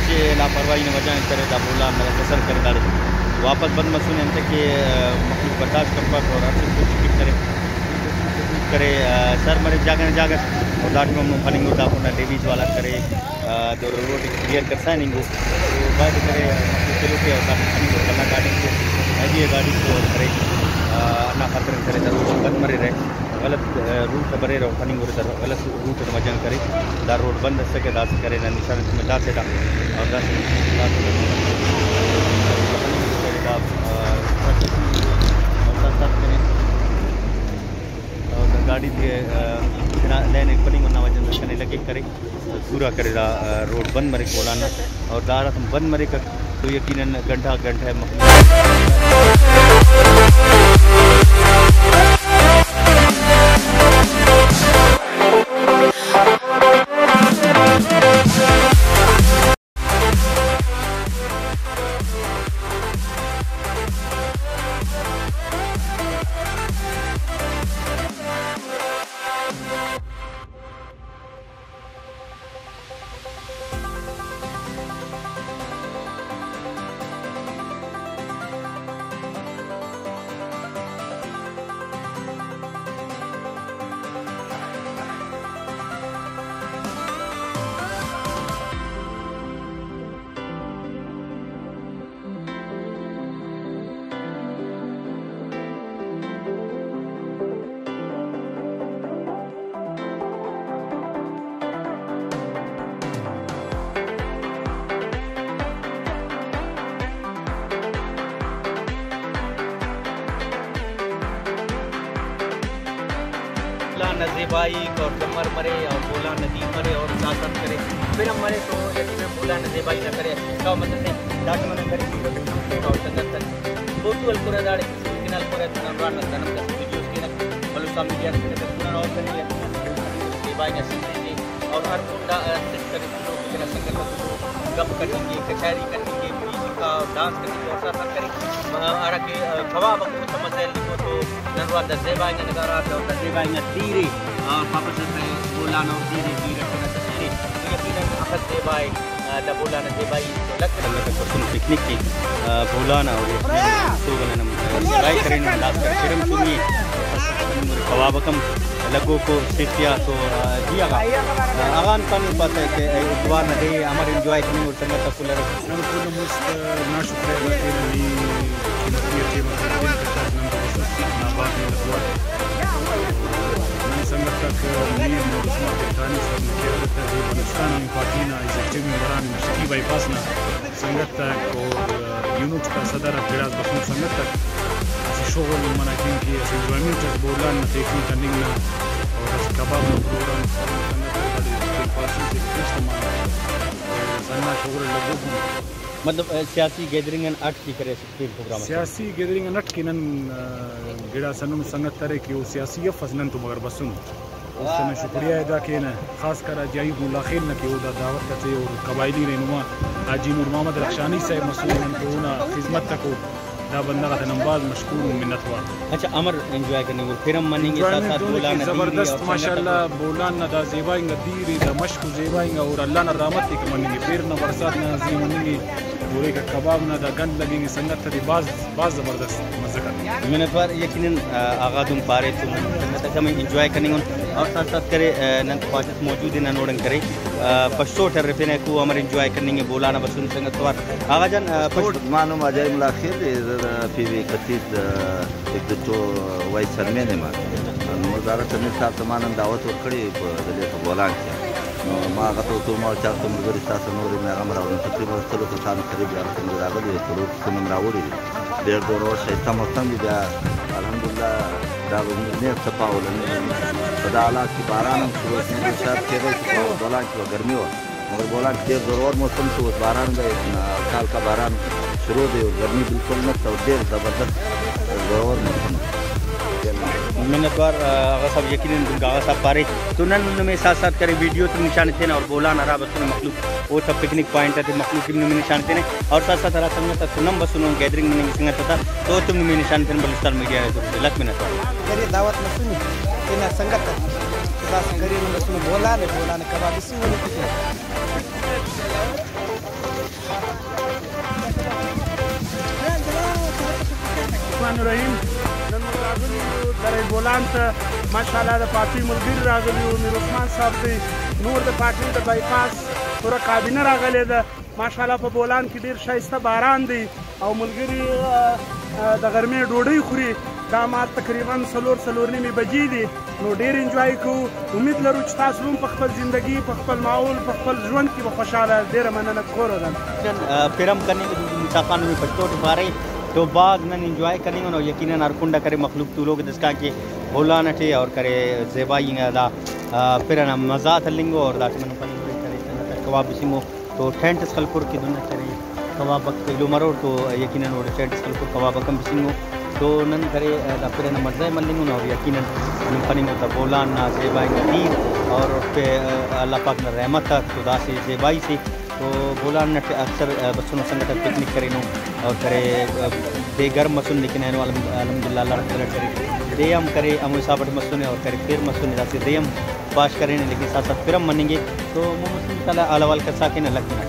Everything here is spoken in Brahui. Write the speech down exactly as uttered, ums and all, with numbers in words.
کہ لاپرواہی نا وجہ غان کرے، دا بولان نا کسر کرے، داڑے واپس بند مسنے، انتئے کہ، آ، مخلوق برداشت کپک اور ہر چیز کوشش کرے، کرے، آ، سر مرے جاگہ نا جاگہ، اور دا ٹائم ہم خننگ اور دا کنڈا لیویز والا کرے، آ، تو روڈ کلیئر کرسا ہننگ او۔ تو باید کرے، آ، مخلوق چلو کہ اور دا خننگ اور بھلا گاڈی کو، ہیوی گاڈی کو کرے، آ، ہندا خاطر کرے دا روڈ بند مریرہ۔ غلط، آ، روٹ بریرہ، خننگ اور دا غلط روٹ نا وجہ غان کرے۔ دا روڈ بند اسکہ، داسہ کرے نا نشان تمے دا سائیڈ آ، اور دا سائیڈ، دا سائیڈ آ، اور دا گاڈی تے، آ، تینا لین ءِ خننگ نا وجہ غان کنے لگک کرے، پورا کرے دا، آ، روڈ بند مریک بولان نا، اور دا ہراتم بند مریک تو یقیناً گھنٹہ گھنٹہ مخلوق بولان نا زیبائی اور ڈمر مرے اور بولان نا دیر مرے اور احساسات کرے، پھر ہم مرے تو یقیناً بولان نا زیبائی نا کرے، کا مطلب ہے، ڈاکٹر من کرے اور سنگت تک فوٹو ہلکرہ داڑے۔ کنال پورا تنان ران نن دنم دس ویڈیوز کینہ، بلوچستان میڈیا نا کنہ تک کنن اور کنی زیبائی نا سنگت تے اور ہر کنڈا، آ، سٹ کرے تنو کہ تینا سنگت آتتو گپ کننگ کے، کچہری کننگ کے، میوزک آ ڈانس کننگ کے اور ساتھ ساتھ کرے، آ، ہرا کہ، آ، کباب اکو تمزہ لکھو تو نن ران دا زیبائی نا نظارہ آتے اور دا زیبائی نا دیر ءِ، آ، واپس کرے بولان اور دیر ءِ، دیر اٹ تینا تسنے تو یقیناً اخس زیبائی۔ آ، دا بولان نا زیبائی تو لکھ۔ سنگت آک بسن پکنک ءِ، آ، بولان آ، اور سوگن ہم انجوائے کرینن، داسکان کرم چنی کباب ہم لگوکو اسٹیج تیا تو، آ، جی اغا، آ، اغان پاننگ پاسہ کہ اتوار نا دے امر انجوائے کننگ اور سنگت آک کل ارے۔ نن کل مست نا شکریہ ادا کینہ، نی قیمتی ٹائم آک ہرفینے کتاس، نن تو بسس نا بھاز منت وار۔ نن سنگت آک میر محمد عثمان تیٹانی صاحب نا قیادت آ زی بلوچستان آن پارٹی نا ایگزیکٹو ممبر آن شکیب بائی پاس نا سنگت آک اور یونٹ تا صدر آک گڑاس بسنٹ سنگت آک اسہ شغل منع کین کہ اسہ انجوائمنٹ اس بولان نا تیٹی کننگ نا اور اسہ کباب نا پروگرام سنگت آک داڑے تین پارٹی سے پیش تمانہ اور سنا شغل لگوکن۔ مطلب، سیاسی گیدرنگ آن ہٹ کہ کرے اسہ پین پروگرام اس؟ سیاسی گیدرنگ آن ہٹ کہ نن، آ، گڑاس ہندن سنگت ارے کہ او سیاسی افس نن تو مگر بسن۔ است نا شکریہ ادا کینہ، خاص کر حاجی ایوب ملا خیل نا کہ او دا دعوت اتے اور قبائلی رہنما حاجی نور محمد رخشانی صاحب مسنے، نن تو اونا خذمت تکو، دا بندغ آتے نن بھاز مشکور و منت وار۔ اچھا، امر انجوائے کننگ اور پھر ہم مننگ، انجوائمنٹ ساتھ ساتھ دہنے بولان کہ نا دیر ءِ زبردست، اور سنگت ماشاءاللہ، بولان نا دا زیبا انگا دیر ءِ، دا مشک و زیبا انگا اور اللہ نا رحمت ءِ کہ مننگ ءِ، پیر نا برسات نا زی مننگ ءِ، اور ایکا کباب نا دا گند لگنگ ءِ، سنگت آتے بھاز بھاز زبردست مزہ کرے۔ منت وار، یقیناً، آ، آغا دن پارے تو نن سنگت آک ہم انجوائے کننگ ان اور ساتھ ساتھ کرے، آ، نن تو خواجہ موجود ءِ، نن اوڑان کرے، آ، پشتو ٹرفینہ کو امر انجوائے کننگ ءِ، بولان آ بسن سنگت وار۔ آغا جان، آ، پشتو پشتو معلوم آ جائے ملا خیل ءِ، پی وی کتیت، آ، ایک دو تو وائس چیئرمین ءِ ما۔ مزارہ تمیر صاحب تما نن دعوت ورکڑے، دلیہ تو بولان کیا۔ ما غتو تو ما چار تو ملگری ساسا نورے میں غم راوڑ تقریباً چلو تو سال قریب یار تو ملگری آگلی تو لوگ سنم راوڑی۔ دیر دور اور شیطان مستم بھی بیا۔ الحمدللہ، دا نے تپاول۔ خدا اللہ کی باران ہم شروع کی، شاید کہ گئی تو بولان کی گرمی ہو۔ مگر بولان کی دیر دور اور موسم تو باران گئے، کال کا باران شروع دے، گرمی بالکل مت اور دیر زبردست دور اور موسم۔ منت وار، آ، آغا صاحب، یقیناً دنکہ آغا صاحب پارے تو نن نمے ساتھ ساتھ کرے ویڈیو تم نشان تینا اور بولان ہرا بسنے مخلوق اوتا پکنک پوائنٹ آتے مخلوق ہم نمے نشان تینے اور ساتھ ساتھ ہرا سنگت آتون ہم بسنو گیدرنگ مننگ سنگت آتا تو اوتون نمے نشان تینے بلوچستان میڈیا نا طرف سے لکھ منت وار۔ گھرے دعوت مسنے تینا سنگت آتے داسہ گھرے نن بسنو بولان ءِ، بولان ءِ کباب اسے ولے تخنہ۔ رحیم، نن راغلی یو درہ بولان تہ، ماشاءاللہ دا پارٹی ملگری راغلی یو، میر عثمان صاحب دی نور دا پارٹی دا بائی پاس پورا کابینہ راغلے دا۔ ماشاءاللہ پہ بولان کہ ڈیر شائستہ باران دی او ملگری، آ، آ، دا غرمے ڈوڈی خوری۔ دا مال تقریباً سلور، سلور نیمے بجی دی۔ نو ڈیر انجوائے کو۔ امید لرو چہ تاسو ہم پہ خپل زندگی، پہ خپل ماحول، پہ خپل ژوند کہ بہ خوشحالہ۔ ڈیرہ مننت کورو دن۔ نن، آ، پرم کننگ دو مسافر نمے پشتو ٹی پارے تو بھاز نن انجوائے کننگ، اور یقیناً ہر کنڈ کرے مخلوق تولوک دسکان کہ بولان اٹے اور کرے زیبائی انگا دا، آ، پرہ نا مزہ تلنگو اور داٹی منو کننگ کرے سنگت کباب بسنگو۔ تو ٹینٹ اس خلکر کہ دن کرے کباب بک ایلو مرور تو یقیناً اوڑے ٹینٹ اس خلکر کباب بک ہم بسنگو۔ تو نن کرے دا پرہ نا مزہ ءِ ملنگن اور یقیناً نن پننگو تا بولان نا زیبائی نا دیر اور اوفتے اللہ پاک نا رحمت آک تو داسہ زیبائی سے۔ تو بولان اٹ اکثر بسنو سنگت آک پکنک کرینو اور کرے دے گرم مسن لیکن اینو الحمد-، الحمدللہ اللہ رب العالمین کرے دے ہم کرے ہمو حساب اٹ مسنے اور کرے پیر مسنے داسہ دے ہم پاش کرینے، لیکن ساتھ ساتھ پرم مننگے۔ تو محمد سلیم تعالیٰ حال احوال کسا کینہ لکھ منٹ۔